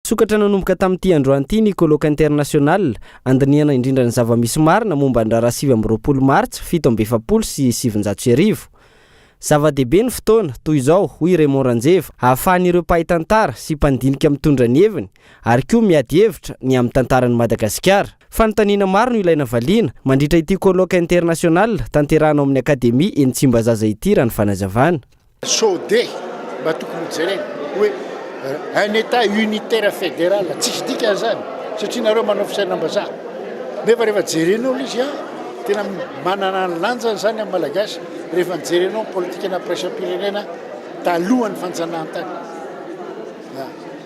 Nisokatra nanomboka tamin'ity androany ity ny Colloque International handinihana indrindra ny zava-misy marina momba ny raharaha 29 martsa 1947. Zava-dehibe ny fotoana toy izao, hoy i Raymond Ranjeva, ahafahan'ireo mpahay tantara sy mpandinika mitondra ny heviny ary koa miady hevitra ny amin'ny tantaran'i Madagasikara. Fanontaniana maro no ilaina valiana mandritra ity Colloque International tanterahana ao amin'ny Akademia eny Tsimbazaza ity raha ny fanazavana. Sode mba tokony ho jerena hoe un Etat unitaire fédéral, tsisy dikany zany satria nareo manao fisainam-bazaha nefa rehefa jerenao ilay izy an, tena manana ny lanjany zany amin'ny Malagasy rehefa nijerenao ny politikana firaisam-pirenena talohan'ny fanjanahantany.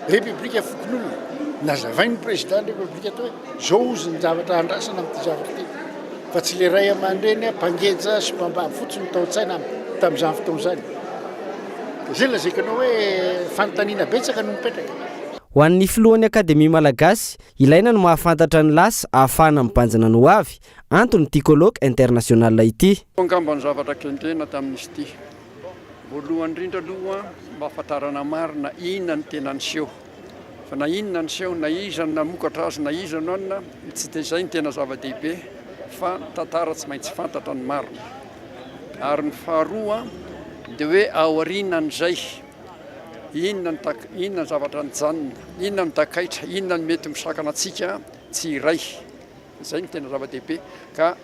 Repoblika fokonolona, nazavain'ny président ny Repoblika teo hoe zao ozy ny zavatra andrasana amin'ity zavatra ity fa tsy le ray aman-dreny mpangeja sy mpambabo fotsiny tao an-tsaina tamin'izany fotoana izany. Izay lazaiko anao hoe fanontaniana betsaka no mipetraka. Ho an'ny filohan'ny Akademia Malagasy, ilaina ny mahafantatra ny lasa ahafahana mibanjina ny ho avy, antony ity colloque international ity. Angamba ny zavatra kendrena tamin'izy ity. Voalohany indrindra aloha mba hahafantarana marina inona no tena niseho. Fa na inona niseho, na iza no namokatra azy, na iza no anona, tsy dia izay no tena zava-dehibe fa ny tantara tsy maintsy fantatra ny marina. Ary ny faharoa dia hoe aorianan'izay, inona no tak- inona ny zavatra nijanona, inona no takaitra, inona no mety misakana antsika tsy hiray. Izay no tena zava-dehibe ka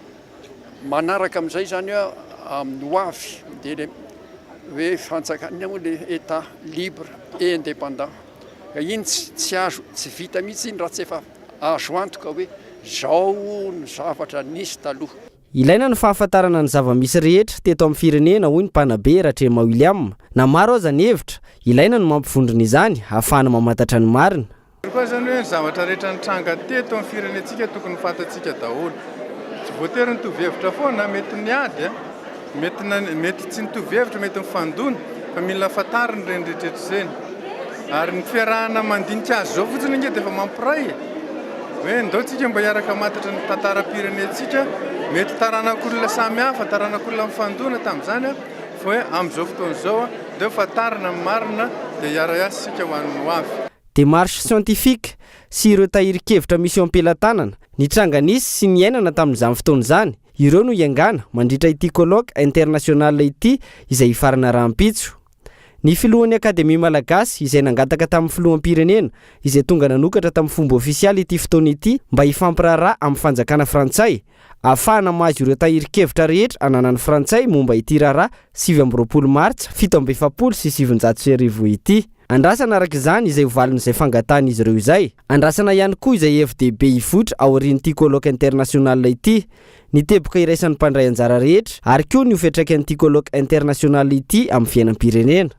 Manaraka amin'izay izany amin'ny ho avy dia ilay hoe fanjakana, inona moa ilay Etat libre et indépendant. Ka iny tsy tsy azo, tsy vita mihitsy iny raha tsy efa azo antoka hoe izao ny zavatra nisy taloha. Ilaina ny fahafantarana ny zava-misy rehetra teto amin'ny firenena hoy ny mpanabe Ratrema William. Na maro aza ny hevitra, ilaina ny mampivondrona izany hahafahana mamantatra ny marina. Io koa izany hoe ny zavatra rehetra nitranga teto amin'ny firenentsika tokony ho fantatsika daholo. Tsy voatery nitovy hevitra foana, mety niady, mety mety tsy nitovy hevitra, mety nifandona fa mila fantarina ireny rehetra rehetra ireny. Ary ny fiarahana mandinika azy izao fotsiny ange dia efa mampiray e. Hoe ndao tsika mba hiaraka hamantatra ny tantaram-pirenentsika, mety taranak'olona samy hafa, taranak'olona nifandona tamin'izany fa hoe amin'izao fotoana izao ndao fantarina ny marina dia hiara-hiasa isika ho an'ny ho avy. Démarche scientifique, sy ireo tahirin-kevitra misy eo am-pelatanana, ny tranga nisy sy niainana tamin'izany fotoana izany, ireo no hiangana mandritra ity colloque international ity izay hifarana rahampitso. Ny filohan'ny Akademia Malagasy izay nangataka tamin'ny filoham-pirenena izay tonga nanokatra tamin'ny fomba ofisialy ity fotoana ity mba hifampiraharaha amin'ny fanjakana frantsay ahafahana mahazo ireo tahirin-kevitra rehetra ananan'ny frantsay momba ity raharaha 29 martsa 1947 ity. Andrasana araka izany izay ho valin'izay fangatahan'izy ireo izay. Andrasana ihany koa izay hevi-dehibe hivoitra aorian'ity colloque international ity, ny teboka iraisan'ny mpandray anjara rehetra ary koa ny ho fiantraikan'ity colloque international ity amin'ny fiainam-pirenena.